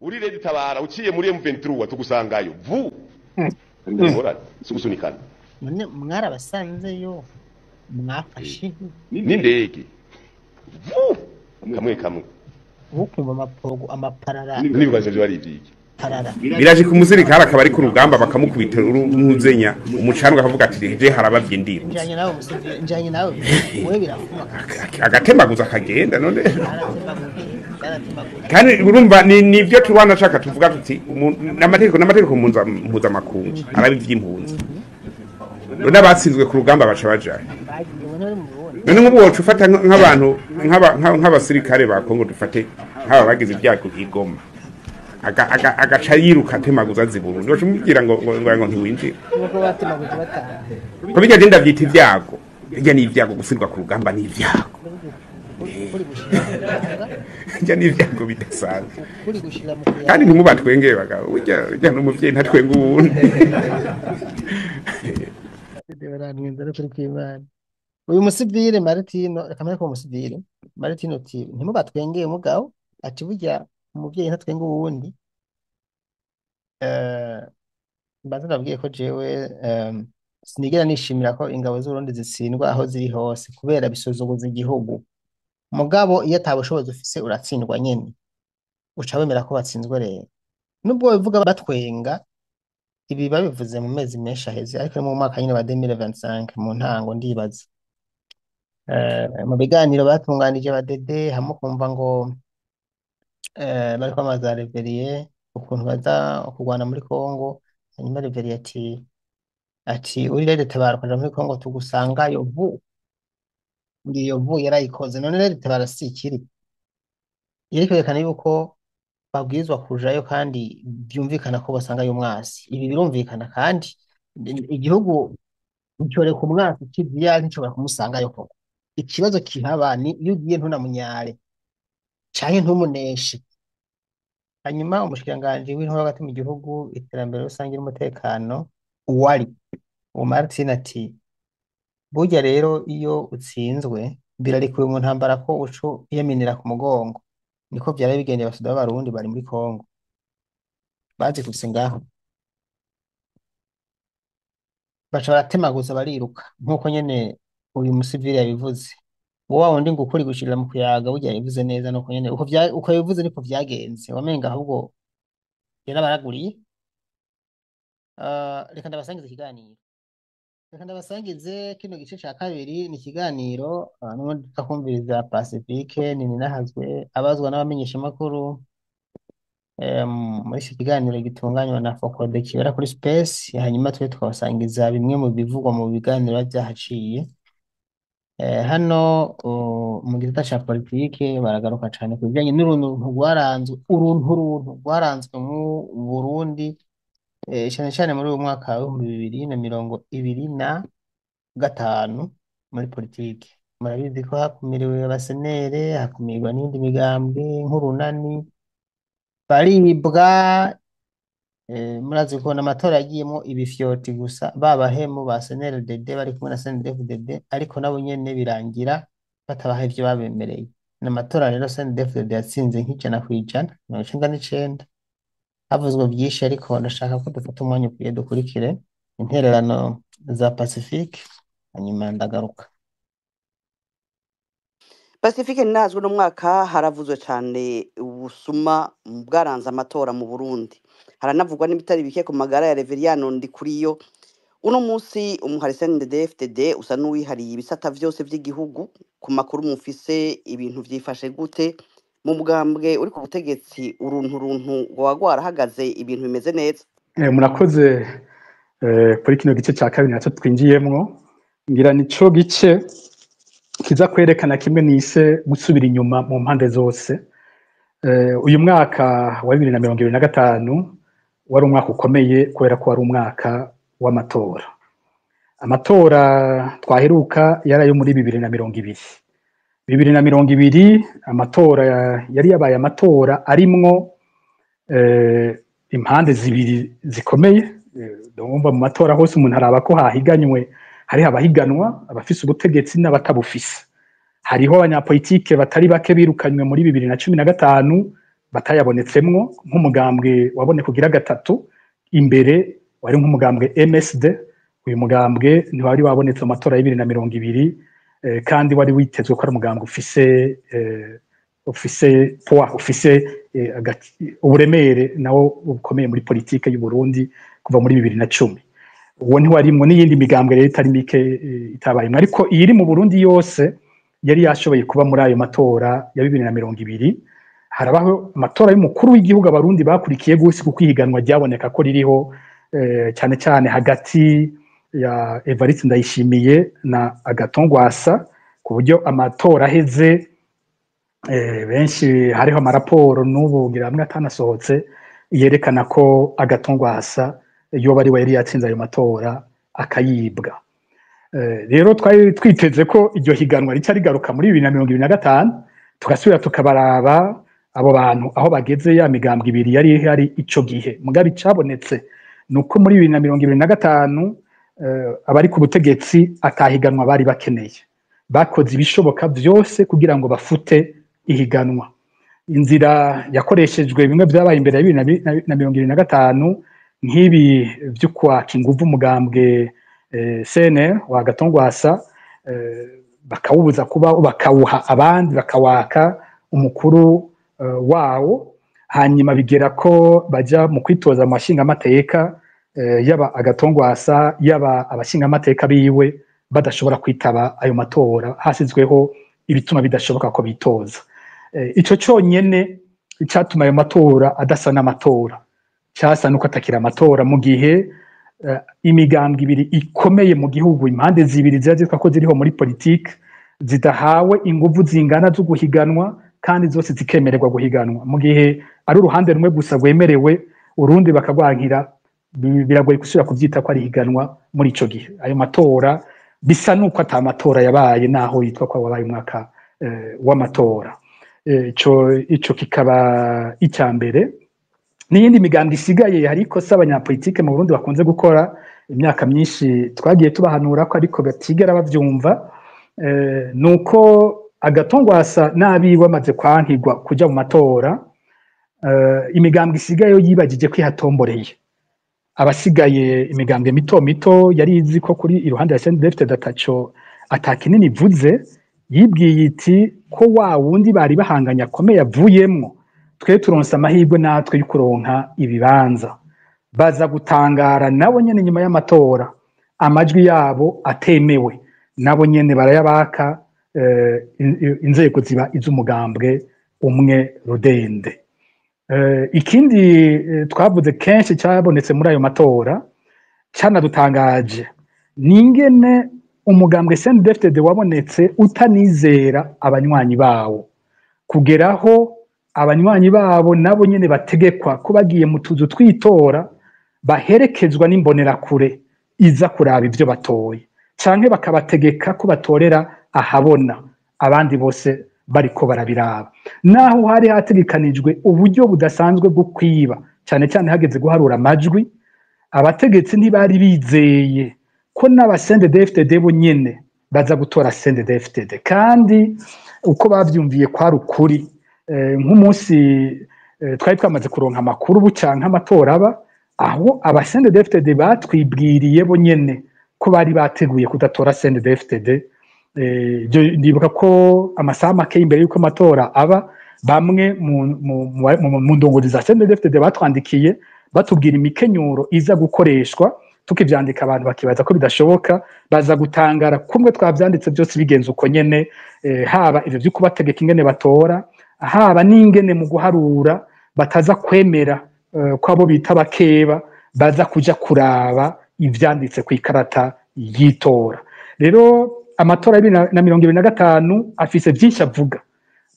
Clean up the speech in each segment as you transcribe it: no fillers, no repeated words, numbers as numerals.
Uri RED Tabara uciye muri M23 tugusangayo vu ngorane si gusunikana. None mwarabasanzeyo mwafashe n'indege vu kamwe kamwe. Ukumva amapogo amaparara. N'ibibazo byo ari ibyiki. Parara. Biraje ku musirikare akaba ari ku rugamba bakamukubita uruzenya umucanwa akavuga ati je harabavye ndiruze. Njanye nawe musivile, njanye nawe wewe birafuma agatemaguza akagenda none. Yaratemaguje. Kandi urumva ni nivyo tubana shaka tuvuga tuti n'amategeko mpuzamakungu arabivy'impunzi. None abatsinzwe ku rugamba baca bajaye. Bagiye ubona bari mu Burundi. None nk'ubu woca ufata nk'abantu nk'abasirikare ba Kongo, dufate nk'aba bagize ibyago i Goma, agaca yiruka atemaguza azi Burundi, baca umubwira ngo ntiwinjire. Nuko batemaguje bataha. Ko bijya genda byita ibyago, bijya ni ibyago gutsindwa ku rugamba, ni ibyago. Kuri gushira mu kuyaga. Bijya ni ibyago bidasanzwe. Kuri gushira mu Kandi kuyaga. ntimubatwengeye bagabo, burya n'umuvyeyi ntatwenga uwundi. Barantwenza no kuri kw'Imana. Uyu musivile Martino, reka mbere ko umusivile Martino ati ntimubatwengeye mugabo, ati burya umuvyeyi ntatwenga uwundi. Mbanza ndabwiye ko jewe sinigera nishimira ko ingabo z'Uburundi zitsindwa aho ziri hose kubera bisuzuguza igihugu. Mugabo iyo ata bushobozi ufise uratsindwa nyene, uca wemera ko batsinzwe rero. Nubwo babivuga batwenga, ibi babivuze mu mezi menshi aheze, ariko ni mu mwaka nyene wa 2025 mu ntango ndibaza. Mu biganiro batunganije badede hamwe kumva ngo bariko bamaza Reveriye ukuntu baza kurwana muri Kongo, hanyuma Reveriye ati uri RED Tabara ukaja muri Kongo tugusangayo vu, ngiyo vu yarayikoze. None RED Tabara si ikiri yari kwerekana yuko babwirizwa kujayo kandi byumvikana ko basangayo umwasi. Ibi birumvikana kandi igihugu nticoreka umwasi kiziya nticobora kumusangayo koko. Ikibazo kihaba ni iyo ugiye ntunamunyare canke ntumuneshe. Hanyuma umushikiranganji w'intwaro hagati mu gihugu, iterambere rusange n'umutekano uwari uwo Martin ati burya rero iyo utsinzwe birarekuwe mu ntambara ko uco uyaminira ku mugongo. Niko vyari bigendeye abasoda b'Abarundi bari muri Kongo bazikubise ngaho baca baratemaguza bariruka nkuko nyene uyu musivile yabivuze, ngo wa wundi ngo ukuri gushirira mu kuyaga, burya yabivuze neza nuko nyene uko yabivuze niko vyagenze, wamenga ahubwo yarabaraguriye. Reka ndabasangize ikiganiro, reka ndabasangize kino gice ca kabiri. Ni ikiganiro n'ubundi tukakumviriza Pacifique Nininahazwe abazwa n'abamenyeshamakuru muri iki kiganiro gitunganywa na Focode kibera kuri Space, hanyuma twe tukabasangiza bimwe mu bivugwa mu biganiro biba vyahaciye. Hano mu gisata ca politike baragaruka cane ku bijanye n'uruntu rwaranzwe, uruntu rwaranzwe mu Burundi, cane cane muri uyu mwaka wa 2025 muri politike. Murabizi ko hakumiriwe abasenere, hakumirwa n'iyindi migambwe nk'urunani, baribwa. Murazi ko n'amatora yagiyemwo ibifyoti gusa, babahemu ba CNDD bari kumwe na CNDD-FDD, ariko nabo nyene birangira batabaha ivyo babemereye. N'amatora rero CNDD-FDD yatsinze nk'100%, 99. Havuzwe vyinshi ariko ndashaka ko dufata umwanya ukwiye dukurikire intererano za Pacifique, hanyuma ndagaruka. Pacifique Ninahazwe, no mwaka haravuzwe cane ubusuma bwaranze amatora mu Burundi, haranavugwa n'ibitari bike ku magara ya Reveriyano Ndikuriyo. Uno munsi umuhari CNDD-FDD usa n'uwihariye ibisata vyose vy'igihugu. Ku makuru mufise, ibintu vyifashe gute mu mugambwe uri ku butegetsi? Uruntu runtu rwoba rwarahagaze, ibintu bimeze neza? Murakoze kuri kino gice ca kabiri naco twinjiyemwo, ngira nico gice kiza kwerekana kimwe nise gusubira inyuma mu mpande zose. Uyu mwaka wa 2025 wari umwaka ukomeye kubera ko wari umwaka w'amatora. Amatora twaheruka yari ayo muri 2020. 2020 amatora yari yabaye amatora arimwo impande zibiri zikomeye. Ndumva mu matora hose umuntu araba ko hahiganywe, hariho abahiganwa, abafise ubutegetsi n'abatabufise. Hariho abanyapolitike batari bake birukanywe muri 2015. batayabonetsemwo, nk'umugambwe waboneka ugira gatatu imbere wari nk'umugambwe MSD. Uyu mugambwe ntiwari wabonetse mu matora ya 2020, kandi wari witezwe ko ari umugambwe ufise poids, ufise uburemere nawo bukomeye muri politike y'u Burundi kuva muri 2010. Uwo ntiwarimwo, n'iyindi migambwe rero itari mike itabayemwo, ariko iyiri mu Burundi yose yari yashoboye kuba muri ayo matora ya 2020. Harabaho amatora y'umukuru w'igihugu abarundi bakurikiye gose, kuko ihiganwa ryaboneka ko ririho, cyane cyane hagati ya Evariste Ndayishimiye na Agathon Rwasa, ku buryo amatora aheze, benshi hariho amaraporo n'ubu ngira amwe atanasohotse yerekana ko Agathon Rwasa yoba ari we yari yatsinze ayo matora akayibwa. Rero twari twiteze ko iryo higanwa rica rigaruka muri 2025, tugasubira tukabaraba abo bantu aho bageze, ya migambwe ibiri yari ihari ico gihe. Mugabe icabonetse nuko muri 2025, abari ku butegetsi atahiganwa bari bakeneye, bakoze ibishoboka vyose kugira ngo bafute ihiganwa. Inzira yakoreshejwe, bimwe vyabaye imbere ya 2025, nk'ibi vy'ukwaka inguvu umugambwe CNL wa Agathon Rwasa, bakawubuza kuba, bakawuha abandi, bakawaka umukuru wawo. Hanyuma bigera ko baja mu kwitoza mu bashingamateka, yaba Agathon Rwasa, yaba abashingamateka biwe, badashobora kwitaba ayo matora, hasizweho ibituma bidashoboka ko bitoza. Ico conyene icatuma ayo matora adasa n'amatora, casa nuko atakira amatora, mu gihe imigambwe ibiri ikomeye mu gihugu, impande zibiri ziba zitwa ko ziriho muri politike, zidahawe inguvu zingana zo guhiganwa kandi zose zikemererwa guhiganwa. Mu gihe ari uruhande rumwe gusa rwemerewe, urundi bakagwankira, biragoye gusubira kuvyita ko ari higanwa. Muri ico gihe ayo matora bisa nuko ata matora yabaye, naho yitwa ko wabaye umwaka w'amatora. Ico kikaba icya mbere. N'iyindi migambi isigaye, hari ikosa abanyapolitike mu Burundi bakunze gukora imyaka myinshi, twagiye tubahanura ko ariko batigera bavyumva, nuko Agathon Rwasa n'abiwe bamaze kwankigwa kuja mu matora, imigambwe isigaye yibagije ko ihatomboreye. Abasigaye, imigambwe mito mito yari izi ko kuri iruhande ya CNDD-FDD ataco atakinini ivuze, yibwiye iti ko wa wundi bari bahanganye akomeye avuyemwo, twe turonse amahirwe natwe yo kuronka ibibanza. Baza gutangara nabo nyene nyuma y'amatora amajwi yabo atemewe, nabo nyene barayabaka, inzego ziba iz'umugambwe umwe rudende. Ikindi twavuze kenshi cyabonetse muri ayo matora canadutangaje ni ingene umugambwe CNDD-FDD wabonetse utanizera abanywanyi bawo, kugeraho abanywanyi babo nabo nyene bategekwa ko bagiye mu tuzu twitora baherekezwa n'imbonerakure iza kuraba ivyo batoye, canke bakabategeka ko batorera ahabona abandi bose bariko barabiraba, naho hari hategekanijwe uburyo budasanzwe bwo kwiba, cane cane hageze guharura amajwi. Abategetsi ntibari bizeye ko n'aba CNDD-FDD bo nyene baza gutora CNDD-FDD, kandi uko bavyumviye kwari ukuri. Nk'umunsi twari twamaze kuronka amakuru buca nk'amatora aba, aho aba CNDD-FDD batwibwiriye bo nyene ko bari bateguye kudatora CNDD-FDD. Ndibuka ko amasaha make imbere y'uko amatora aba, bamwe mu ndongozi za CNDD-FDD batwandikiye batubwira imikenyuro iza gukoreshwa. Tukivyandika abantu bakibaza ko bidashoboka, baza gutangara kumwe twavyanditse byose bigenze uko nyene, haba ivyo vyo kubategeka ingene batora, haba n'ingene mu guharura bataza kwemera ko abo bita bakeba baza kuja kuraba ivyanditse ku ikarata y'itora. Rero amatora ya 2025 afise vyinshi avuga.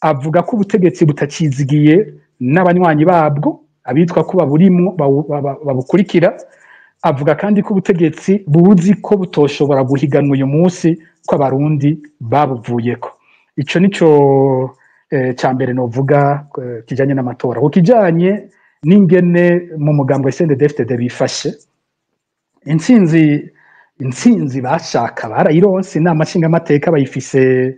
Avuga ko ubutegetsi butacizigiye n'abanywanyi babwo, abitwa ko baburimwo, babukurikira. Avuga kandi ko ubutegetsi buzi ko butoshobora guhiganwa uyu munsi, ko abarundi babuvuyeko. Ico nico ca mbere novuga kijanye n'amatora. Ku kijanye n'ingene mu mugambwe CNDD-FDD bifashe, intsinzi bashaka barayironse. Inama nshingamateka bayifise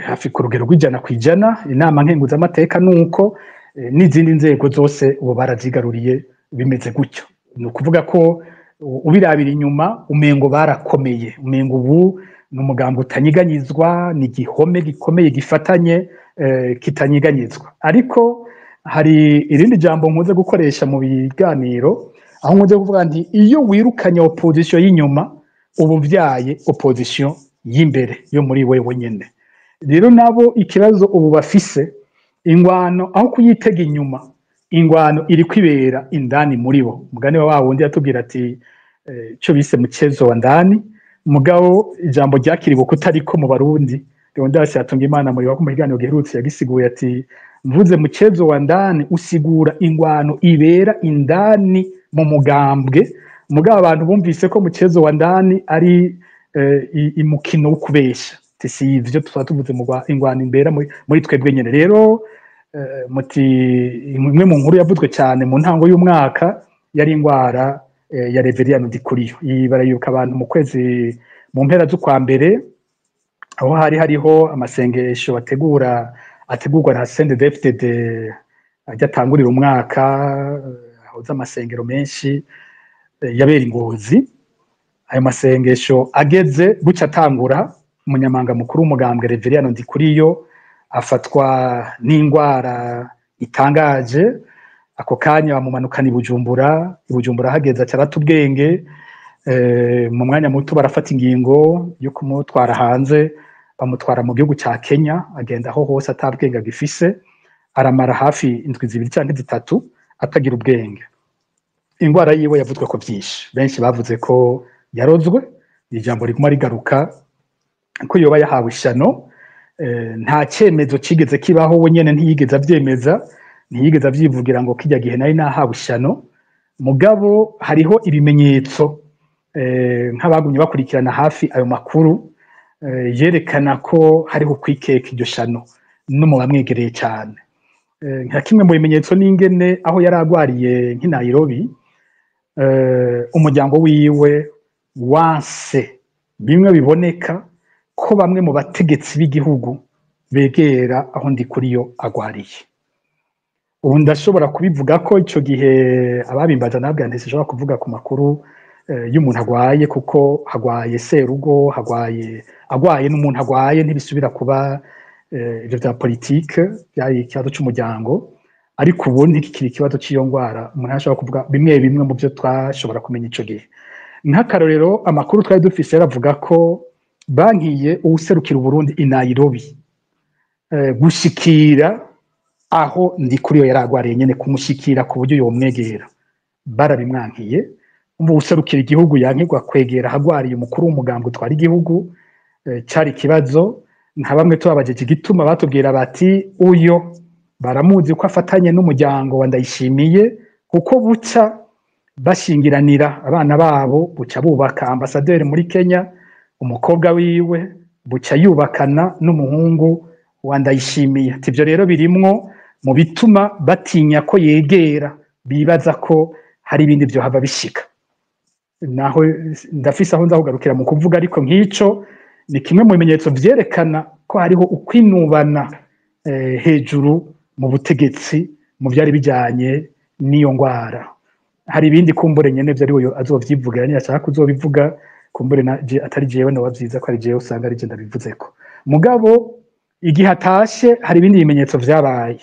hafi ku rugero rw'ijana kw'ijana, inama nkenguzamateka nuko. N'izindi nzego zose ubu barazigaruriye. Bimeze gutyo, ni ukuvuga ko ubirabira inyuma umengo barakomeye, umengo ubu ni umugambi utanyiganyizwa, ni igihome gikomeye gifatanye, kitanyiganyizwa. Ariko hari irindi jambo nkunze gukoresha mu biganiro, aho nkunze kuvuga nti: "Iyo wirukanye opposition y'inyuma, uba uvyaye opposition y'imbere yo muri wewe nyene." Rero nabo ikibazo ubu bafise, ingwano aho kuyitega inyuma, ingwano iri kwibera indani muri bo. Mugani wa wundi yatubwira ati ico bise mchezo wa ndani, mugabo ijambo ryakiriwe kutariko mu Barundi. Leonidas Hatungimana muri wako mu kiganiro giherutse yagisiguye ati: "Mvuze mchezo wa ndani, usigura ingwano ibera indani mu mugambwe." Mugabo abantu bumvise ko mchezo wa ndani ari imukino wo kubesha. Ati: "Si ivyo, tuba tuvuze mu ingwano imbera muri twebwe nyene." Rero muti imwe mu nkuru yavuzwe cyane mu ntango y'umwaka yari ingwara ya Reveriyano Ndikuriyo. Iyi barayuka abantu mu kwezi, mu mpera z'ukwa mbere, aho hari hariho amasengesho bategura, ategurwa na CNDD-FDD, ajya atangurira umwaka, ahoza amasengero menshi, yabera i Ngozi. Ayo masengesho ageze buca atangura, umunyamanga mukuru w'umugambwe Reveriyano Ndikuriyo afatwa n'ingwara itangaje. Ako kanya bamumanukana i Bujumbura. I Bujumbura hageze aca arata ubwenge. Mu mwanya muto barafata ingingo yo kumutwara hanze, bamutwara mu gihugu ca Kenya. Agenda aho hose atabwenge agifise, aramara hafi indwi 2 canke 3 atagira ubwenge. Ingwara yiwe yavuzwe ko vyinshi, benshi bavuze ko yarozwe, ijambo riguma rigaruka ko yoba yahawe ishano. Nta cyemezo kigeze kibaho, we nyene ntiyigeze avyemeza, ntiyigeze avyivugira ngo kijya gihe nari nahawe ishano. Mugabo hariho ibimenyetso, nk'abagumye bakurikirana hafi ayo makuru, yerekana ko hariho kwikeka iryo shano no mu bamwegereye cyane. Nka kimwe mu bimenyetso n'ingene aho yari agwariye nk'i Nairobi, umuryango wiwe wanse bimwe biboneka ko bamwe mu bategetsi b'igihugu begera aho Ndikuriyo agwariye. Ubu ndashobora kubivuga ko ico gihe ababimbaza nabwira nti sinshobora kuvuga ku makuru y'umuntu agwaye, kuko hagwaye serugo, hagwaye agwaye n'umuntu agwaye ntibisubira kuba ivyo vya politike, byari ikibazo c'umuryango. Ariko ubu ntikikiri ikibazo c'iyo ngwara, umuntu arashobora kuvuga bimwe bimwe mu byo twashobora kumenya ico gihe. Nk'akarorero, amakuru twari dufise yaravuga ko bankiye uwuserukira Uburundi i Nairobi gushikira aho Ndikuriyo yari agwariye nyene, kumushikira ku buryo yomwegera, barabimwankiye. Umva, uwuserukira igihugu yankirwa kwegera ahagwariye umukuru w'umugambwe utwara igihugu, cari ikibazo. Nka bamwe tubabajeje igituma, batubwira bati: "Uyo baramuzi ko afatanye n'umuryango wa Ndayishimiye, kuko buca bashingiranira abana babo, buca bubaka ambasaderi muri Kenya, umukobwa wiwe buca yubakana n'umuhungu wa Ndayishimiye." Ati: "Ivyo rero birimwo mu bituma batinya ko yegera, bibaza ko hari ibindi vyohava bishika." Naho ndafise aho nza kugarukira mu kuvuga, ariko nk'ico ni kimwe mu bimenyetso vyerekana ko hariho ukwinubana hejuru mu butegetsi mu vyari bijanye n'iyo ngwara. Hari ibindi kumbure nyene vyo ari we azovyivugira niyashaka kuzobivuga, kumbure na je atari jewe noba vyiza ko ari jewe usanga ari je ndabivuzeko. Mugabo igihe atashe hari ibindi bimenyetso vyabaye.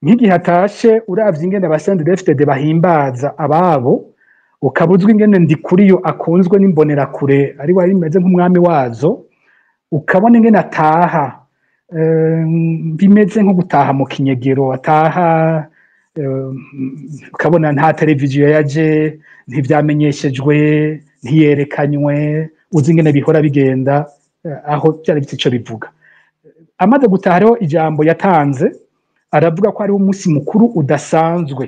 Nk'igihe atashe, uravye ingene aba CNDD-FDD bahimbaza ababo, ukaba uzwi ingene Ndikuriyo akunzwe n'imbonerakure, ari wari bimeze nk'umwami wazo, ukabona ingene ataha, bimeze nko gutaha mu kinyegero. Ataha ukabona nta televiziyo yaje, ntivyamenyeshejwe, ntiyerekanywe, uzi ingene bihora bigenda. Aho byari bifite ico bivuga. Amaze gutaha hariho ijambo yatanze, aravuga ko hariho umunsi mukuru udasanzwe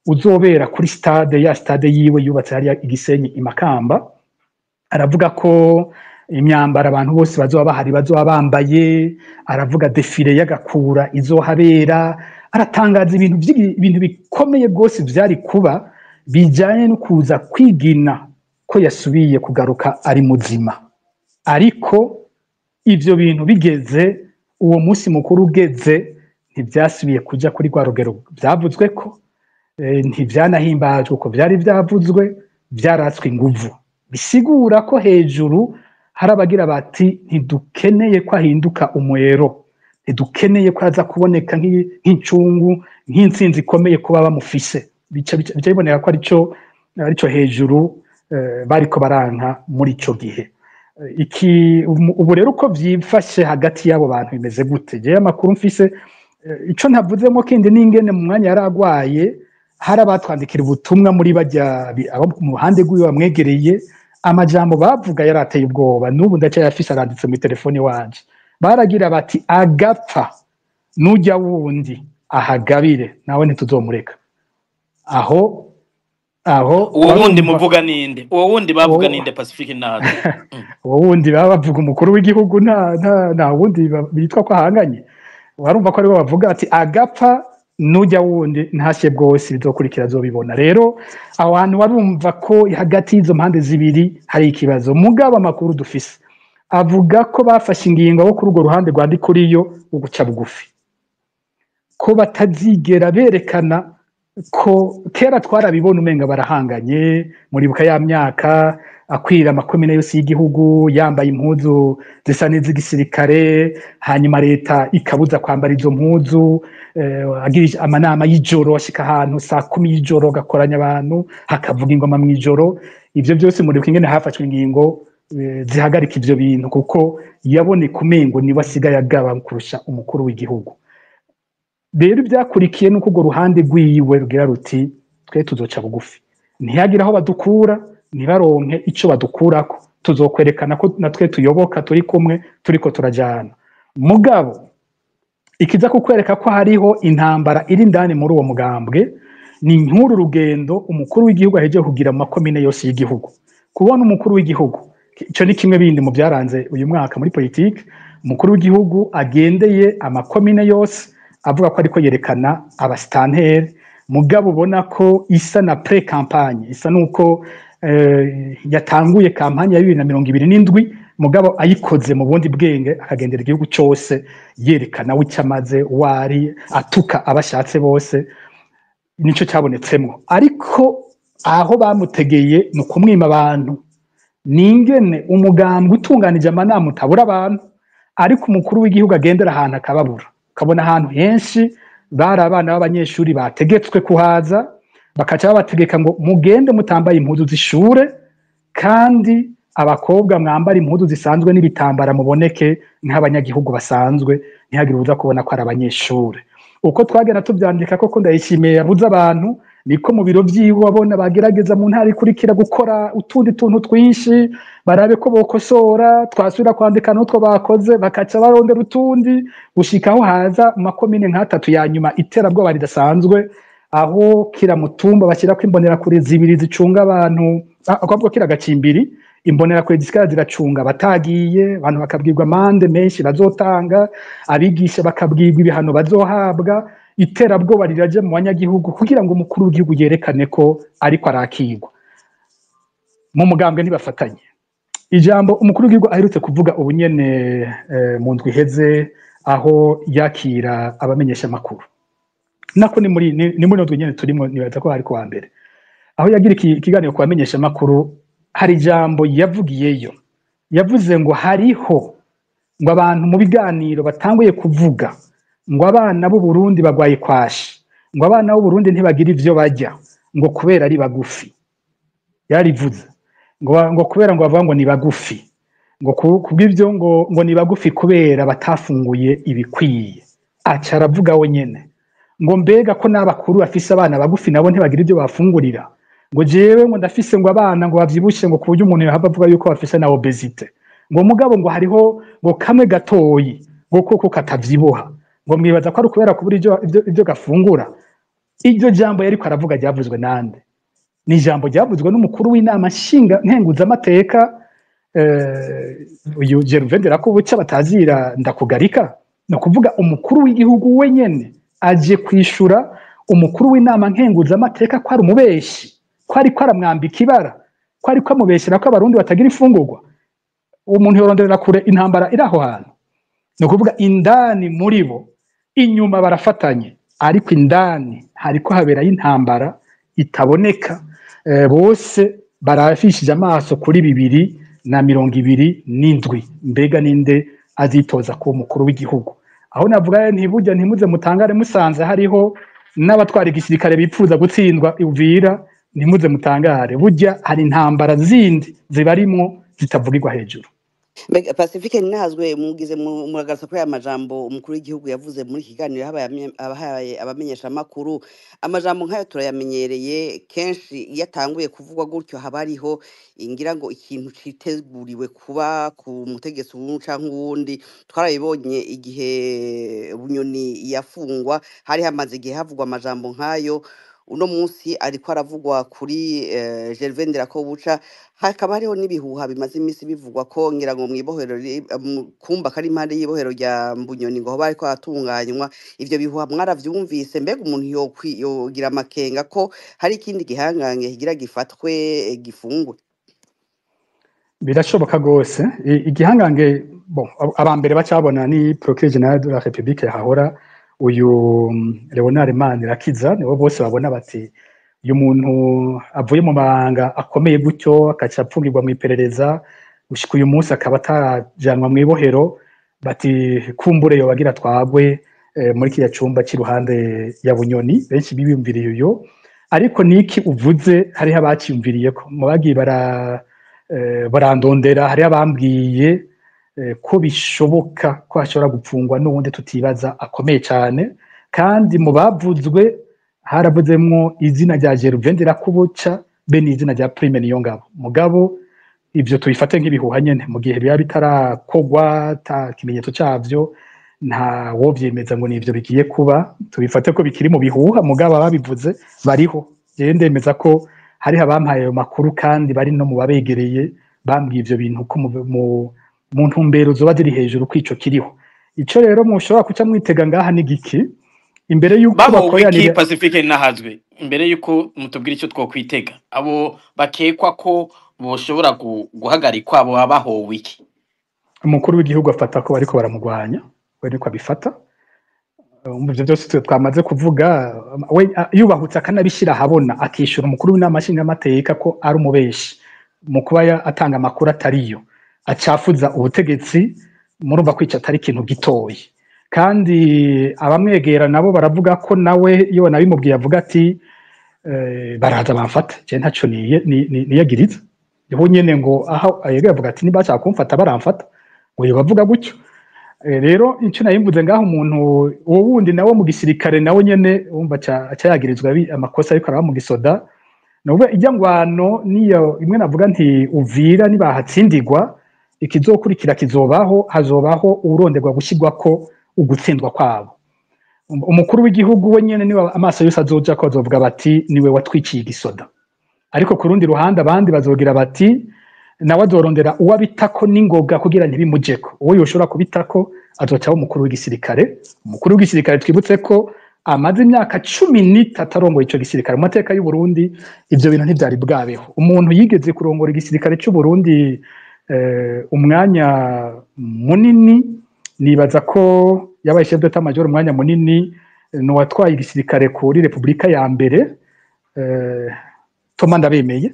uzobera kuri stade, ya stade yiwe yubatse hariya i Gisenyi i Makamba. Aravuga ko imyambaro abantu bose bazoba bahari bazoba bambaye, aravuga défilé y'agakura izohabera, aratangaza ibintu ibintu bikomeye rwose vyari kuba bijanye no kuza kwigina ko yasubiye kugaruka ari muzima. Ariko ivyo bintu bigeze, uwo munsi mukuru ugeze, Ntivyasubiye kuja kuri rwa rugero vyavuzwe ko, ntivyanahimbajwe uko vyari vyavuzwe, vyaratswe inguvu. Bisigura ko hejuru hari abagira bati ntidukeneye ko ahinduka umwero, ntidukeneye ko aza kuboneka nk'incungu, nk'intsinzi ikomeye kuba bamufise. Bica biboneka ko arico hejuru bariko baranka muri ico gihe. Ubu rero uko vyifashe hagati y'abo bantu bimeze gute? Jewe amakuru mfise, ico ntavuzemo kindi n'ingene mu mwanya yaragwaye hari abatwandikira ubutumwa muri bajya abo mu ruhande rw'iwe bamwegereye, amajambo bavuga yarateye ubwoba, n'ubu ndacyayafise aranditse muri telefone wanje. Baragira bati agapfa nujya wundi ahagabire nawe ntituzomureka. Aho uwo wundi muvuga ninde? Uwo wundi bavuga ninde? Pacifique nazo uwo wundi baba bavuga umukuru w'igihugu, nta wundi bitwa ko ahanganye. Warumva ko aribo bavuga ati agapfa nujya wundi ntashye bwose bizokurikira azobibona. Rero aho hantu warumva ko hagati y'izo mpande zibiri hari ikibazo. Mugabo amakuru dufise avuga ko bafashe ingingo wo kuri urwo ruhande rwa Ndikuriyo uguca bugufi, ko batazigera berekana ko kera twarabibona umenga barahanganye. Muribuka ya myaka akwira amakomine yose y'igihugu yambaye impuzu zisa n'iz'igisirikare, hanyuma leta ikabuza kwambara izo mpuzu, agira amanama y'ijoro ashika ahantu saa 10 y'ijoro agakoranya abantu hakavuga ingoma mw'ijoro. Ivyo byose muribuka ingene hafashwe ingingo zihagarika ivyo bintu, kuko yaboneka umengo niwe asigaye agaba kurusha umukuru w'igihugu. Rero ibyakurikiye nuko urwo ruhande rwiwe rugira ruti twe tuzoca bugufi, ntiyagira aho badukura, ntibaronke ico badukurako, tuzokwerekana ko natwe tuyoboka, turi kumwe, turiko turajana. Mugabo ikiza kukwereka ko hariho intambara iri indani muri uwo mugambwe ni nk'uru rugendo umukuru w'igihugu ahejeje kugira mu makomine yose y'igihugu. Kubona umukuru w'igihugu, ico ni kimwe bindi mu byaranze uyu mwaka muri politike, umukuru w'igihugu agendeye amakomine yose avuga ko ariko yerekana abastanteri, mugabo ubona ko isa na pre-campagne, isa nuko yatanguye kampanye ya 2027, mugabo ayikoze mu bundi bwenge, akagendera igihugu cyose yerekana w'icyamaze wari atuka abashatse bose. Nico cyabonetsemwo. Ariko aho bamutegeye ni ukumwima abantu, ningene umugambwe utunganije amanama utabura abantu, ariko umukuru w'igihugu agendera ahantu akababura. Ukabona ahantu henshi bari abana b'abanyeshuri bategetswe kuhaza, bakaca babategeka ngo mugende mutambaye impuzu z'ishure, kandi abakobwa mwambara impuzu zisanzwe n'ibitambara muboneke nk'abanyagihugu basanzwe, ntihagire uza kubona ko ari abanyeshure. Uko twagenda tuvyandika koko Ndayishimiye yabuze abantu, niko mu biro vyiwe wabona bagerageza mu ntara ikurikira gukora utundi tuntu twinshi barabe ko bokosora, twasubira kwandika n'utwo bakoze bakaca barondera utundi, gushika aho haza mu makomine nk'atatu ya nyuma iterabwoba ridasanzwe, aho kira mutumba bashyirako imbonerakure zibiri zicunga abantu, ahubwo kira gacimbiri imbonerakure zisigara ziracunga batagiye, abantu bakabwirwa amande menshi bazotanga, abigisha bakabwirwa ibihano bazohabwa. Iterabwoba riraje mu banyagihugu kugira ngo umukuru w'igihugu yerekane ko ariko arakirwa. Mu mugambwe ntibafatanye. Ijambo umukuru w'igihugu aherutse kuvuga ubu nyene mu ndwi iheze aho yakira abamenyesha makuru, nako ni muri ndwi nyene turimo, nibaza ko hari kuwa mbere, aho yagira ikiganiro ku bamenyesha makuru, hari ijambo yavugiyeyo. Yavuze ngo hariho ngo abantu mu biganiro batanguye kuvuga ngo abana b'u Burundi bagwaye kwashi, ngo abana b'u Burundi ntibagira ivyo barya ngo kubera ari bagufi. Yarivuze ngo kubera ngo bavuga ngo ni bagufi, ngo kubw'ivyo ngo ni bagufi kubera batafunguye ibikwiye. Aca aravuga we nyene ngo mbega ko n'abakuru bafise abana bagufi nabo ntibagira ivyo bafungurira, ngo jewe ngo ndafise ngo abana ngo bavyibushe ngo kuburyo umuntu yohava avuga yuko bafise na obesite, ngo mugabo ngo hariho ngo kamwe gatoyi ngo koko katavyibuha, ngo mwibaza ko ari kubera kubura ibyo gafungura. Iryo jambo yariko aravuga ryavuzwe nande? Ni ijambo ryavuzwe n'umukuru w'inama nshinga nkenguzamateka, uyu Gervais Nderakobuca batazira Ndakugarika. No kuvuga umukuru w'igihugu wenyene aje kwishura umukuru w'inama nkenguzamateka ko ari umubeshi, ko ariko aramwambika ibara, ko ariko amubeshera ko abarundi batagira ifungurwa. Umuntu yoronderera kure intambara iri aho hantu. Ni ukuvuga indani muri bo Inyuma barafatanye, ariko indani hariko haberayo intambara itaboneka. Bose barafishije amaso kuri 2027, mbega ninde azitoza kuba umukuru w'igihugu? Aho navuga ntiburya ntimuze mutangare musanze hariho n'abatwara igisirikare bipfuza gutsindwa Uvira, ntimuze mutangare, burya hari intambara zindi zibarimwo zitavugirwa hejuru. Mbega Pacifique ntazwe mugize muragarutsa kuri aya majambo umukuru w'igihugu yavuze muri iki kiganiro abahaye abamenyesha makuru. Amajambo nk'ayo turayamenyereye kenshi, iyo atanguye kuvugwa gutyo haba hariho ngira ngo ikintu citeguriwe kuba ku mutegetsi umwe canke uwundi. Twarabibonye igihe Bunyoni yafungwa, hari hamaze igihe havugwa amajambo nk'ayo. Uno munsi ariko aravugwa kuri Gervais Ndirakobuca, hakaba hariho n'ibihuha bimaze iminsi bivugwa ko ngira ngo mw'ibohero mu kumba kari impande y'ibohero rya Mbunyoni ngo hoba hariko haratunganywa. Ivyo bihuha mwaravyumvise? Mbega umuntu yogira amakenga ko hari ikindi gihangange kigira gifatwe, gifungwe? Birashoboka rwose. Igihangange, bon, aba mbere bacabona ni procureur général de la République yahahora, uyu Leonard Manirakiza, nibo bose babona bati uyu muntu avuye mu mabanga akomeye gutyo akaca apfungirwa mu iperereza gushika uyu munsi akaba atarajanwa mu ibohero, bati kumbure yobagira twagwe muri kiriya cumba c'iruhande ya Bunyoni. Benshi bibiyumviriye uyo, ariko niki uvuze hariho abaciyumviriyeko mu bagiye barandondera, hariho abambwiye ko bishoboka ko hashobora gupfungwa n'uwundi tutibaza akomeye cyane. Kandi mu bavuzwe haravuzemwo izina rya Gervais Ndirakobuca be n'izina rya Prime Niyongabo. Mugabo ivyo tubifate nk'ibihuha nyene, mu gihe biba bitarakogwa ata kimenyetso cavyo, nta wovyemeza ngo nivyo bigiye kuba, tubifate ko bikiri mu bihuha. Mugabo ababivuze bariho, jewe ndemeza ko hariho abampaye ayo makuru kandi bari no mu babegereye bambwiye ivyo bintu ko mu ntumbero zoba ziri hejuru kwico kiriho. Ico rero mushobora kuca mwitega ngaha ni giki imbere yuko Bahowe iki? bakoranira Pacifique nahazwe, imbere yuko mutubwira icyo twokwitega, abo bakekwa ko boshobora guhagarikwa abo bahowe iki? Umukuru w'igihugu afata ko bariko baramugwanya, we niko abifata. Mu ivyo byose twe twamaze kuvuga, we yubahutse akanabishira ahabona, akishura umukuru w'inama nshingamateka ko ari umubeshi mu kuba atanga amakuru atariyo acafuza ubutegetsi, murumva kwica atari ikintu gitoyi. Kandi abamwegera nabo baravuga ko nawe iyo banabimubwiye avuga ati baraza bamfata, je ntaco niyagiriza. Niho nyene ngo aho ayega avuga ati niba bashaka kumfata baramfata, ngo yobavuga gutyo. Rero ico nayimvuze ngaho, umuntu uwo wundi nawe mu gisirikare nawe nyene wumva aca yagirizwa amakosa ariko araba mu gisoda. Nubu ijya ngwano niyo imwe navuga nti Uvira nibahatsindigwa ikizokurikira kizobaho, hazobaho uronderwa gushyirwako ugutsindwa kwabo. Umukuru w'igihugu we nyene niwe amaso yose azoja ko azovuga bati niwe watwiciye igisoda. Ariko ku rundi ruhande abandi bazogira bati nawe azorondera uwo abitako n'ingoga kugira ntibimujeko. Uwo yoshobora kubitako azocaho umukuru w'igisirikare. Umukuru w'igisirikare twibutse ko amaze imyaka 13 arongoye ico gisirikare. Mu mateka y'u Burundi ivyo bintu ntivyari bwabeho. Umuntu yigeze kurongora igisirikare c'u Burundi umwanya munini, nibaza ko yabaye chef d'état major umwanya munini, ni uwatwaye igisirikare kuri Republika ya mbere, Thomas Ndabemeye,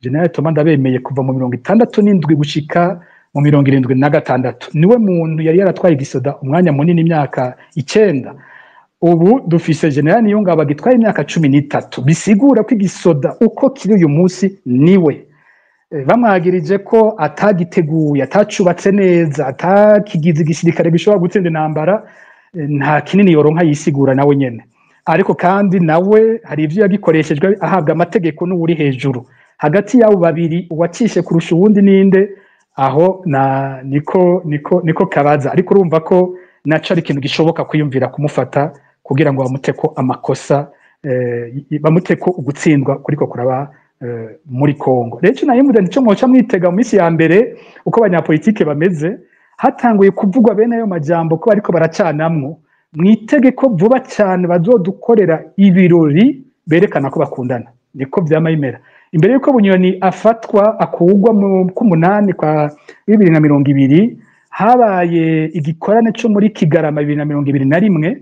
General Thomas Ndabemeye, kuva mu 67 gushika mu 76, niwe muntu yari yaratwaye igisoda umwanya munini, imyaka 9. Ubu dufise General Niyongabo agitwaye imyaka 13, bisigura ko igisoda uko kiri uyu munsi niwe. Bamwagirije ko atagiteguye, atacubatse neza, atakigize igisirikare gishobora gutsinda intambara, nta kinini yoronka yisigura nawe nyene. Ariko kandi nawe hari ivyo yagikoreshejwe ahabwa amategeko n'uwuri hejuru. Hagati y'abo babiri uwacishe kurusha uwundi ninde? Aho na niko kabaza. Ariko urumva ko naco ari ikintu gishoboka kwiyumvira kumufata kugira ngo bamuteko amakosa, bamuteko ugutsindwa kuriko kuraba muri Kongo. Rero ico nayimuze nico mwoca mwitega mu minsi ya mbere, uko abanyapolitike bameze, hatanguye kuvugwa bene ayo majambo ko bariko baracanamwo, mwitege ko vuba cyane bazodukorera ibirori berekana ko bakundana. Niko vyama bimera. Imbere yuko Bunyoni afatwa akugwa mu k'umunani kwa 2020, habaye igikorane co muri Kigarama 2021.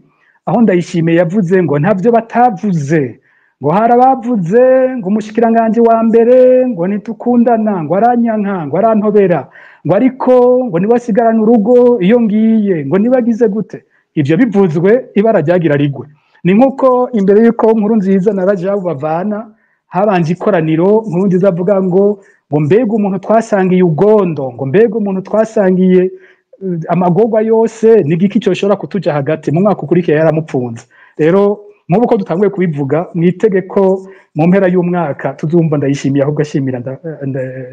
Aho Ndayishimiye yavuze ngo ntavyo batavuze, ngo harabavuze ngo umushikiranganje wa mbere ngo ntitukundana, ngo aranyanka, ngo arantobera, ngo ariko ngo niwasigarana urugo iyo ngiye, ngo nibagize gute. Ivyo bivuzwe ibara ryagira rigwe. Ni nkuko imbere yuko Nkurunziza na Rajabu bavana habanje ikoraniro, Nkurunziza avuga ngo mbega umuntu twasangiye ugondo, ngo mbega umuntu twasangiye amagorwa yose, ni igiki cyoshobora kutuja hagati. Mu mwaka ukurikiye yaramupfunze. Rero nk'ubu ko dutanguye kubivuga, mwitege ko mu mpera y'umwaka tuzumva Ndayishimiye ahubwo ashimira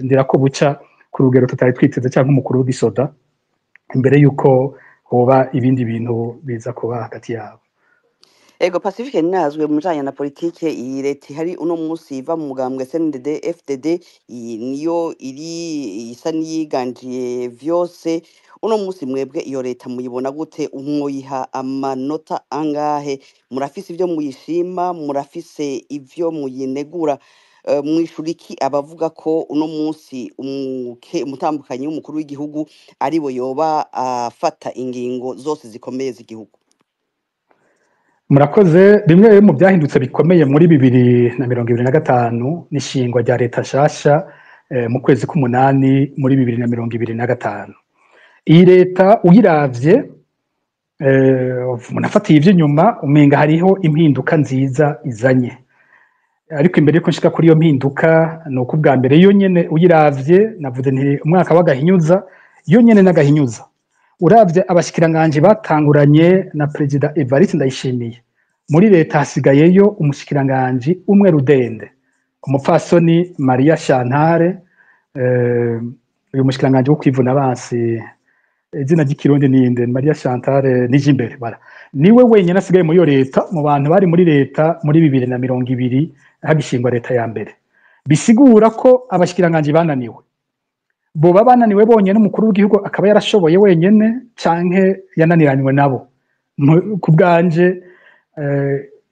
Ndirakobuca ku rugero tutari twiteze, cyangwa umukuru w'igisoda, imbere y'uko hoba ibindi bintu biza kuba hagati yabo. Ego, Pacifique Nazwe, mu bijanye na politike, iyi leta ihari uno munsi iva mu mugambwe CNDD FDD, iyi niyo iri isa n'iyiganjiye vyose. Uno munsi mwebwe iyo leta muyibona gute? Mwoyiha amanota angahe? Murafise ivyo muyishima, murafise ivyo muyinegura? Mwishura iki abavuga ko uno munsi umutambukanyi w'umukuru w'igihugu ariwe yoba afata ingingo zose zikomeye z'igihugu? Murakoze. Bimwe mu byahindutse bikomeye muri 2025 n'ishingwa rya leta nshasha mu kwezi k'umunani muri 2025. Iyi leta uyiravye, umuntu afatiye ivy'inyuma, umenga hariho impinduka nziza izanye. Ariko imbere yuko nshika kuri iyo mpinduka, ni uko ubwa mbere yo nyene uyiravye, navuze nti umwaka w'agahinyuza, yo nyene n'agahinyuza. Uravye abashikiranganje batanguranye na Perezida Evariste Ndayishimiye, muri leta hasigayeyo umushikiranganje umwe rudende, umupfasoni Maria Shantare, uyu mushikiranganje wo kwivuna abansi, izina ry'ikirundi ninde? Maria Shantare Nijimbere, bara niwe wenyine asigaye muri iyo leta mu bantu bari muri leta muri 2020 hagishingwa leta ya mbere. Bisigura ko abashikiranganje bananiwe. Boba bananiwe bonyene, umukuru w'igihugu akaba yarashoboye wenyene, canke yananiranywe nabo? Ku bwanje,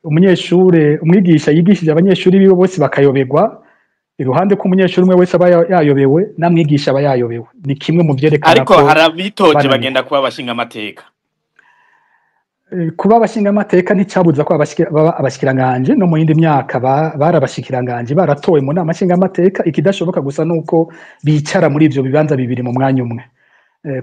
umunyeshure, umwigisha yigishije abanyeshuri biwe bose bakayoberwa, iruhande ko umunyeshuri umwe wese aba yayobewe, namwigisha aba yayobewe. Ni kimwe mu vyerekana Ariko ko hari abitoje bananiwe. bagenda kuba abashinga amateka. Kuba abashinga amateka nticabuza ko baba abashikiranganje. No mu yindi myaka bari abashikiranganje baratowe mu nama nshingamateka. Ikidashoboka gusa nuko bicara muri ivyo bibanza bibiri mu mwanya umwe.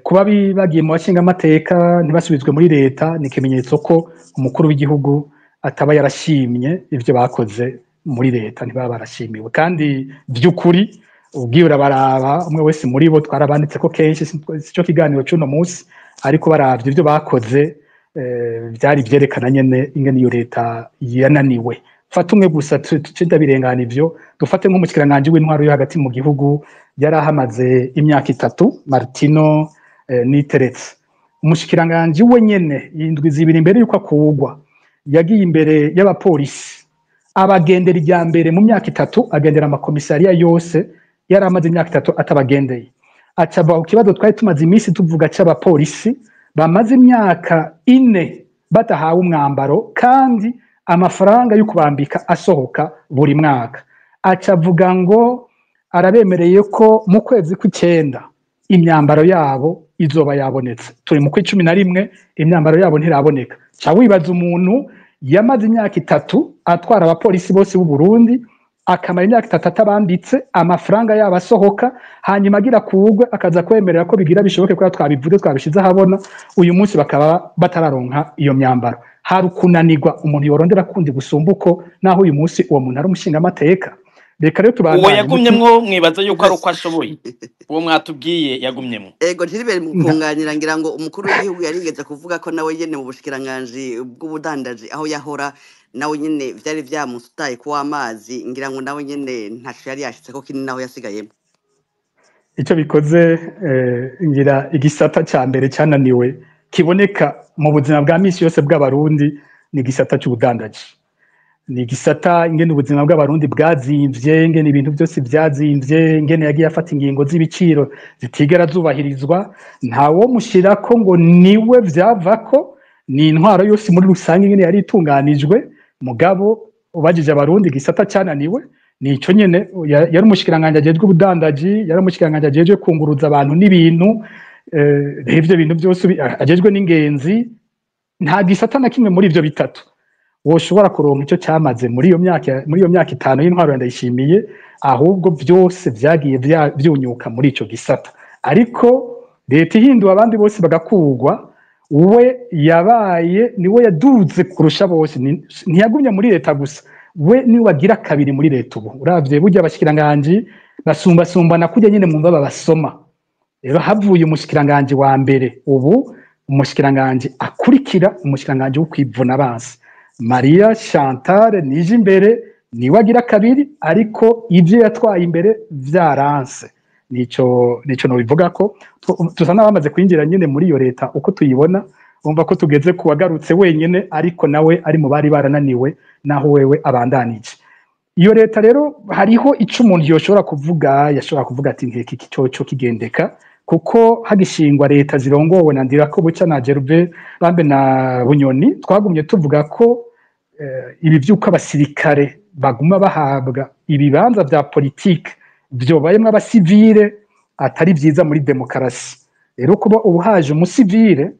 Kuba bagiye mu bashinga amateka ntibasubizwe muri leta ni ikimenyetso ko umukuru w'igihugu ataba yarashimye ivyo bakoze muri leta, ntibaba barashimiwe. Kandi vy'ukuri ubwiye urabaraba, umwe wese muri bo twarabanditse ko kenshi, sico kiganiro c'uno munsi, ariko baravye ivyo bakoze, vyari vyerekana nyene ingene iyo leta yananiwe. Fata umwe gusa, tuce ndabirengana ivyo, dufate nk'umushikiranganje w'intwaro yo hagati mu gihugu, yari ahamaze imyaka 3, Martino Niteretse. Umushikiranganje we nyene indwi 2 imbere yuko akugwa, yagiye imbere y'abapolisi abagendera irya mbere mu myaka 3, agendera amakomisariya yose yari amaze imyaka 3 atabagendeye. Aca ava ku kibazo twari tumaze iminsi tuvuga c'abapolisi bamaze imyaka 4 badahawe umwambaro kandi amafaranga yo kubambika asohoka buri mwaka. Aca avuga ngo arabemereye ko mu kwezi kw'icenda imyambaro yabo izoba yabonetse. Turi mu kwi 11, imyambaro yabo ntiraboneka. Ca wibaza umuntu yamaze imyaka 3 atwara abapolisi bose b'u Burundi, akamara imyaka 3 atabambitse, amafaranga yabo asohoka, hanyuma agira kugwe akaza kwemerera ko bigira bishoboke, ko twabivuze twabishize ahabona, uyu munsi bakaba batararonka iyo myambaro. Hari ukunanirwa umuntu yorondera kundi gusumba uko, naho uyu munsi uwo muntu ari umushinga amateka. Reka rero Uwo tubandanye. yagumyemwo mwibaza yuko ari uko ashoboye? Uwo mwatubwiye yagumyemwo? Ego, Gilbert, mu kunganira, ngira ngo umukuru w'igihugu yarigeze kuvuga ko nawe nyene mu bushikiranganji bw'ubudandaji aho yahora, nawe nyene vyari vyamusutaye kuwa amazi, ngira ngo nawe nyene ntaco yari yashitseko kinini naho yasigayemo. Icyo bikoze, ngira igisata ca mbere cananiwe kiboneka mu buzima bwa misi yose bw'abarundi ni igisata c'ubudandaji. Ni igisata ingene ubuzima bw'abarundi bwazimvye, ingene ibintu byose byazimvye, ingene yagiye afata ingingo z'ibiciro zitigera zubahirizwa. Ntawo mushirako ngo niwe vyavako, ni intwaro yose muri rusange ingene yari itunganijwe. Mugabo ubajije abarundi, igisata cananiwe nico nyene. Yari umushikiranganje ajejwe ubudandaji, yari umushikiranganje ajejwe kunguruza abantu n'ibintu, ivyo bintu byose ajejwe n'ingenzi. Nta gisata na kimwe muri ivyo bitatu woshobora kuronka icyo cyamaze muri iyo myaka 5 y'intwaro ya Ndayishimiye. Ahubwo byose vyagiye vyunyuka muri ico gisata. Ariko leta ihinduwe, abandi bose bagakugwa, we yabaye niwe yaduze kurusha bose. Ntiyagumye muri leta gusa, we niwe wagira kabiri muri leta. Ubu uravye burya abashikiranganji basumbasumbana kurya nyene mwumva babasoma. Rero havuye umushikiranganji wa mbere, ubu umushikiranganji akurikira, umushikiranganji wo kwivuna abansi, Maria Chantal Nijimbere, niwe agira kabiri, ariko ivyo yatwaye imbere vyaranse. Nico nobivuga ko tusa n'abamaze kwinjira nyene muri iyo leta uko tuyibona. Bumva ko tugeze ku wagarutse wenyene, ariko nawe ari mu bari barananiwe, naho wewe abandanije iyo leta. Rero hariho ico umuntu yoshobora kuvuga, yashobora kuvuga ati nkeka iki coco kigendeka, kuko hagishingwa leta zirongowe na Ndirakobuca na Gervais Bambe na Bunyoni, twagumye tuvuga ko ibi vy'uko abasirikare baguma bahabwa ibibanza vya politike vyobayemwo abasivile atari vyiza muri demokarasi. Rero kuba ubu haje umusivile,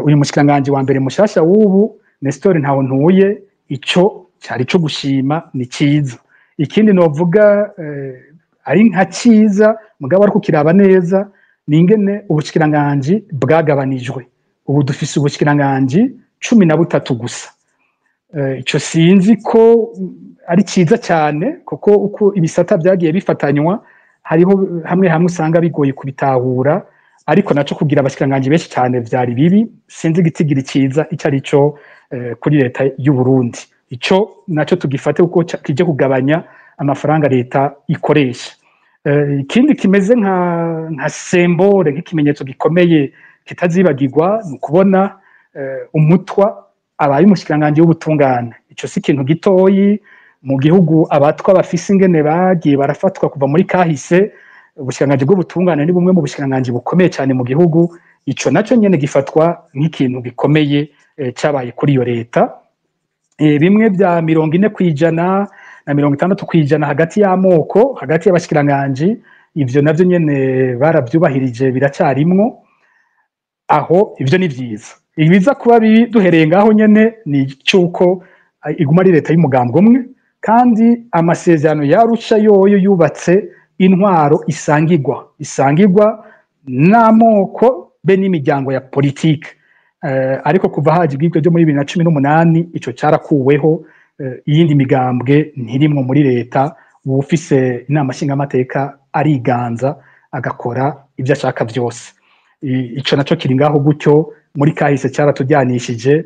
uyu mushikiranganji wa mbere mushasha w'ubu, Nestor Ntahontuye, ico cari co gushima, ni ciza. Ikindi novuga ari nka ciza, mugabo ariko kiraba neza, ni ingene ubushikiranganji bwagabanijwe. Ubu dufise ubushikiranganji 13 gusa. Ico sinzi ko ari ciza cyane, kuko uko ibisata byagiye bifatanywa, hariho hamwe hamwe usanga bigoye kubitahura. Ariko naco kugira abashikiranganji benshi cyane vyari bibi. Sinzi igitigiri ciza ico ari cyo kuri leta y'u Burundi. Ico naco tugifate kuko kije kugabanya amafaranga leta ikoresha. Ikindi kimeze nka symbole, nk'ikimenyetso gikomeye kitazibagirwa, ni ukubona umutwa abaye umushikiranganji w'ubutungane. Ico si ikintu gitoyi mu gihugu abatwa bafise ingene bagiye barafatwa kuva muri kahise. Ubushikiranganji bw'ubutungane ni bumwe mu bushikiranganji bukomeye cyane mu gihugu. Ico naco nyene gifatwa nk'ikintu gikomeye cabaye kuri iyo leta. Bimwe bya 40% na 60% hagati y'amoko, hagati y'abashikiranganji, ivyo navyo nyene baravyubahirije, biracarimwo aho. Ivyo ni vyiza. Ibiza kuba bibi duhereye ngaho nyene ni cyuko iguma ari leta y'umugambwe umwe, kandi amasezerano y'Arusha yoyo yubatse intwaro isangirwa n'amoko be n'imiryango ya politike. Ariko kuva haje ibwibwe byo muri 2018, ico carakuweho. Iyindi migambwe ntirimwo muri leta. Uwufise inama nshingamateka ariganza, agakora ibyo ashaka byose. Ico naco kiri ngaho gutyo. Muri kahise cyaratujyanishije,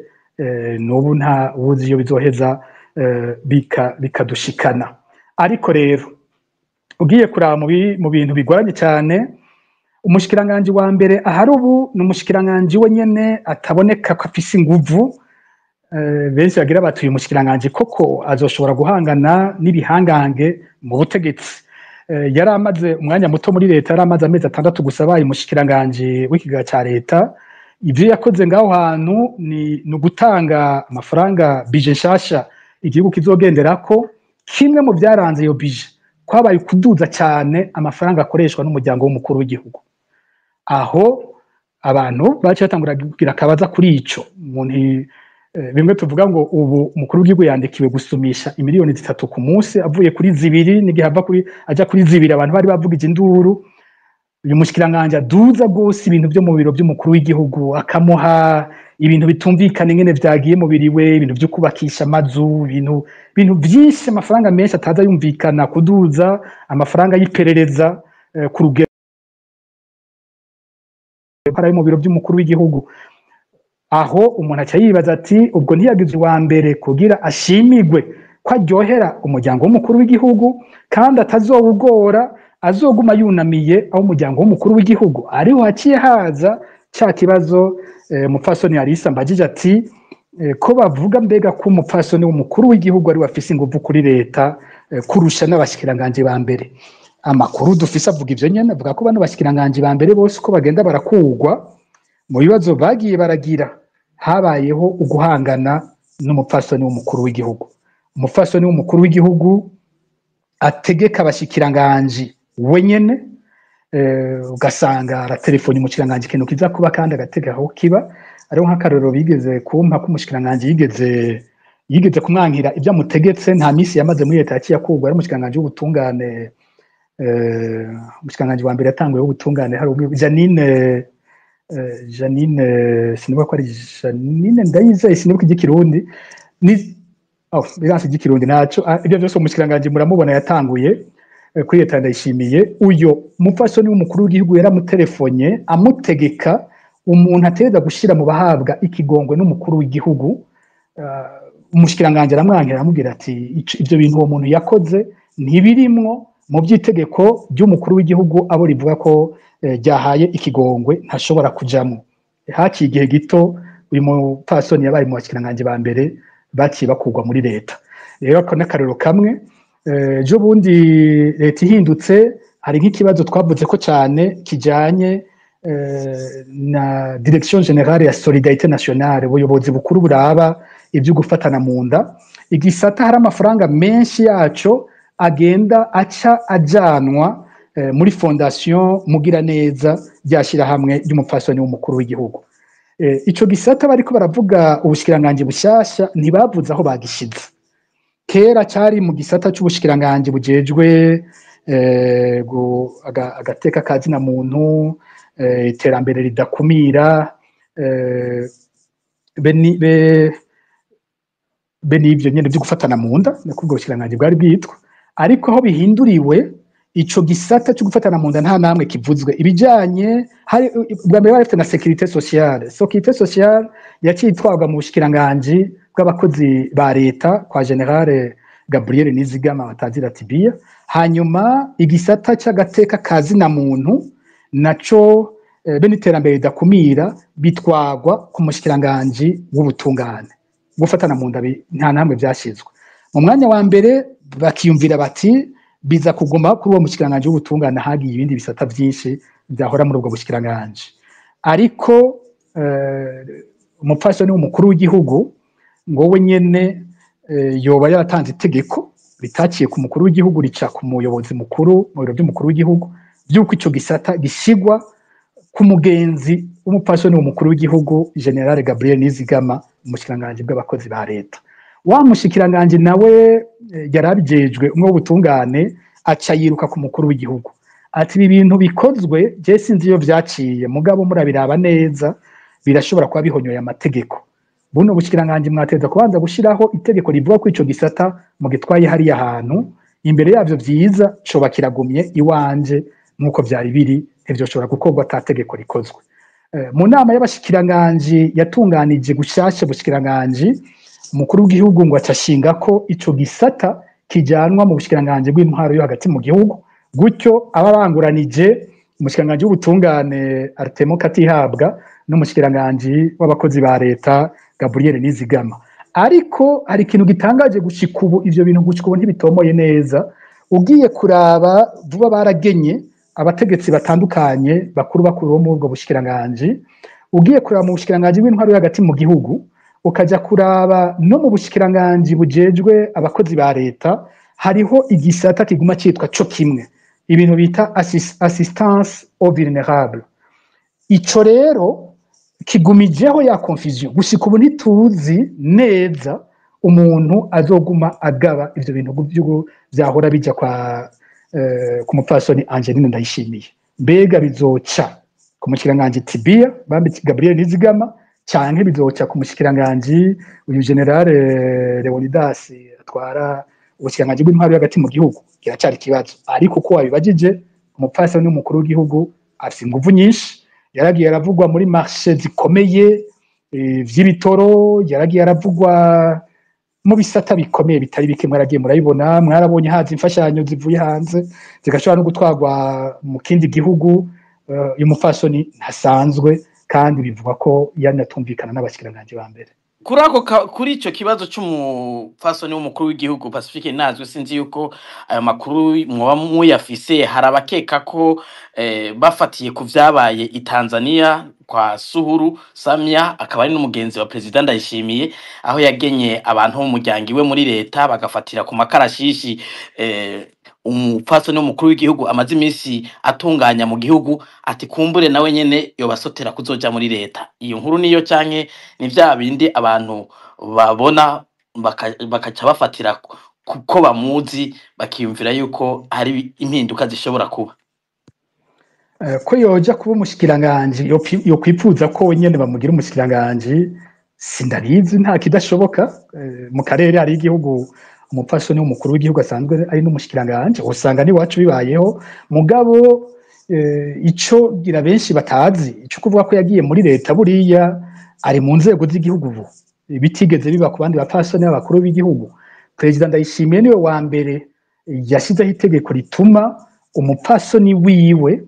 n'ubu nta wuzi iyo bizoheza bikadushikana. Ariko rero ugiye kuraba mu bintu bigoranye cyane, umushikiranganji wa mbere ahari ubu ni umushikiranganji we nyene ataboneka ko afise inguvu. Benshi bagira bati uyu mushikiranganji koko azoshobora guhangana n'ibihangange mu butegetsi? Yari amaze umwanya muto muri leta, yari amaze amezi 6 gusa abaye umushikiranganji w'ikigega ca leta. Ivyo yakoze ngaho hantu ni ugutanga amafaranga, budget nshasha igihugu kizogenderako. Kimwe mu byaranze iyo budget kwabaye kuduza cyane amafaranga akoreshwa n'umuryango w'umukuru w'igihugu. Aho abantu baciye batangura kugira akabaza kuri ico umuntu. Bimwe tuvuga ngo ubu umukuru w'igihugu yandikiwe gusumisha imiliyoni 3 ku munsi, avuye kuri 2, n'igihe ava kuri aja kuri 2 abantu bari bavugije induru. Uyu mushikiranganji aduza rwose ibintu byo mu biro by'umukuru w'igihugu, akamuha ibintu bitumvikana ingene vyagiye mu biriwe, ibintu vyo kubakisha amazu, ibintu vyinshi, amafaranga menshi ataza yumvikana, kuduza amafaranga y'iperereza ku rugero ari mu biro by'umukuru w'igihugu. Aho umuntu aca yibaza ati ubwo ntiyagize uwa mbere kugira ashimigwe ko aryohera umuryango w'umukuru w'igihugu, kandi atazowugora, azoguma yunamiye aho umuryango w'umukuru w'igihugu. Ariho haciye haza ca kibazo mupfasoni Alisa mbajije ati ko bavuga mbega ko umupfasoni w'umukuru w'igihugu ari wafise inguvu kuri leta kurusha n'abashikiranganje ba mbere? Amakuru dufise avuga ivyo nyene, avuga ko bano bashikiranganje ba mbere bose uko bagenda barakugwa mu bibazo bagiye baragira, habayeho uguhangana n'umupfasoni w'umukuru w'igihugu. Umupfasoni w'umukuru w'igihugu ategeka abashikiranganji wenyene, ugasanga aratelefoni umushikiranganji ikintu kiza kuba kandi agatega aho kiba. Hariho nk'akarorero bigeze kumpa k'umushikiranganji yigeze kumwankira ibyo amutegetse. Nta misi yamaze muri leta yaciye akurwa. Ari umushikiranganji w'ubutungane, umushikiranganji wa mbere yatanguye w'ubutungane, hari umwe Janine, sinibuka ko ari Janine Ndayizeye, sinibuka iry'ikirundi ni oh, biranse iry'ikirundi naco. Ibyo byose umushikiranganji muramubona yatanguye kuri leta Ndayishimiye. Uyo mupfasoni w'umukuru w'igihugu yaramutelefone amutegeka umuntu ategereza gushira mu bahabwa ikigongwe n'umukuru w'igihugu. Umushikiranganji aramwankira, aramubwira ati: "Ivyo bintu uwo muntu yakoze ntibirimwo mu by'itegeko ry'umukuru w'igihugu, abo rivuga ko ryahaye ikigongwe ntashobora kujamwo." Haciye igihe gito uyu mupfasoni yabaye mu bashikiranganji ba mbere baciye bakurwa muri leta. Rero ako n'akarero kamwe. Ejo bundi leta ihindutse, hari nk'ikibazo twavuze ko cyane kijanye na Direction Générale ya Solidarité Nationale, ubuyobozi bukuru buraba ibyo gufatana mu nda, igisata hari amafaranga menshi yaco agenda aca ajanwa muri Fondation Mugiraneza, ryashyirahamwe ry'umupfasoni w'umukuru w'igihugu. Ico gisata bariko baravuga ubushikiranganji bushasha ntibavuze aho bagishize. Kera cyari mu gisata c'ubushikiranganji bujejwe agateka ka zina muntu, iterambere ridakumira, be n'ivyo nyene vyo gufatana mu nda, niko ubwo bushikiranganji bwari bwitwa. Ariko aho bihinduriwe, ico gisata cyo gufatana mu nda nta namwe kivuzwe. Ibijanye hari bwa mbere bari bafite na sécurité sociale. Sécurité sociale yaciye itwarwa mu bushikiranganji bw'abakozi ba leta kwa Général Gabriel Nizigama batazira Tibia. Hanyuma igisata c'agateka ka zina muntu naco, be n'iterambere ridakumira, bitwagwa ku mushikiranganji w'ubutungane. Gufatana mu nda nta namwe vyashizwe. Mu mwanya wa mbere bakiyumvira bati biza kuguma kuri uwo mushikiranganji w'ubutungane, hagiye ibindi bisata vyinshi vyahora muri ubwo bushikiranganji. Ariko umupfasoni w'umukuru w'igihugu ngo we nyene yoba yaratanze itegeko ritaciye ku mukuru w'igihugu, rica ku muyobozi mukuru mu biro by'umukuru w'igihugu, by'uko ico gisata gishigwa ku mugenzi w'umupfasoni w'umukuru w'igihugu Général Gabriel Nizigama, umushikiranganji bw'abakozi ba leta. Wa mushikiranganji nawe yarabijejwe umwe w'ubutungane aca yiruka ku mukuru w'igihugu ati: "Ibi bintu bikozwe je sinzi iyo vyaciye, mugabo murabiraba neza birashobora kuba bihonyoye amategeko. Buno bushikiranganji mwateza kubanza gushiraho itegeko rivuga ko ico gisata mugitwaye hariya hantu. Imbere yavyo vyiza coba kiragumye iwanje nk'uko vyari biri, ntivyoshobora gukorwa ata tegeko rikozwe." Mu nama y'abashikiranganji yatunganije gushasha bushikiranganji, umukuru w'igihugu ngo acashinga ko ico gisata kijanwa mu bushikiranganji bw'intwaro yo hagati mu gihugu, gutyo aba banguranije umushikiranganji w'ubutungane Artemo Katihabwa n'umushikiranganji w'abakozi ba leta Gabriel Nizigama. Ariko hari ikintu gitangaje gushika ubu: ivyo bintu gushika ubu ntibitomoye neza. Ugiye kuraba vuba baragenye abategetsi batandukanye bakuru bakuru bo muri ubwo bushikiranganji. Ugiye kuraba mu bushikiranganji bw'intwaro yo hagati mu gihugu, ukaja kuraba no mu bushikiranganji bujejwe abakozi ba leta, hariho igisata kiguma citwa co kimwe, ibintu bita assistance aux vulnérables. Ico rero kigumijeho ya confusion. Gushika ubu ntituzi neza umuntu azoguma agaba ivyo bintu vyahora bija kwa ku mupfasoni Angeline Ndayishimiye. Mbega bizoca ku mushikiranganji Tibia bambi Gabriel Nizigama, canke bizoca ku mushikiranganji uyu Général Leonidas atwara ubushikiranganji bw'intwaro hagati mu gihugu? Kiracari ikibazo. Ariko uko wabibajije, umupfasoni w'umukuru w'igihugu afise inguvu nyinshi. Yaragiye aravugwa muri marché zikomeye vy'ibitoro, yaragiye aravugwa mu bisata bikomeye bitari bike. Mwaragiye murabibona, mwarabonye haza imfashanyo zivuye hanze zigashobora no gutwarwa mu kindi gihugu. Uyu mupfasoni ntasanzwe, kandi bivugwa ko yanatumvikana n'abashikiranganji ba mbere. Kuri ako kuri ico kibazo c'umupfasoni w'umukuru w'igihugu Pacifique Nazwe, sinzi yuko ayo makuru mwoba muyafise. Hari abakeka ko bafatiye ku vyabaye i Tanzania kwa Suhuru Samia, akaba ari n'umugenzi wa Perezida Ndayishimiye, aho yagenye abantu bo mu muryango iwe muri leta bagafatira ku makarashishi. Umupfasoni w'umukuru w'igihugu amaze iminsi atunganya mu gihugu, ati kumbure nawe nyene yobasotera kuzoja muri leta. Iyo nkuru niyo canke ni vya bindi abantu babona bakaca bafatira kuko bamuzi, bakiyumvira yuko hari impinduka zishobora kuba? Ko yoja kuba umushikiranganji, yokwipfuza ko we nyene bamugira umushikiranganji, sindabizi, nta kidashoboka. Mu karere hari igihugu umupfasoni w'umukuru w'igihugu asanzwe ari n'umushikiranganji, usanga n'iwacu bibayeho. Mugabo ico gira benshi batazi, ico kuvuga ko yagiye muri leta, buriya ari mu nzego z'igihugu ubu, bitigeze biba ku bandi bapfasoni b'abakuru b'igihugu. Perezida Ndayishimiye niwe wa mbere yashyizeho itegeko rituma umupfasoni wiwe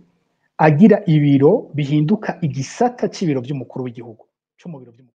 agira ibiro bihinduka igisata c'ibiro vy'umukuru w'igihugu, co mu biro vy'umukuru.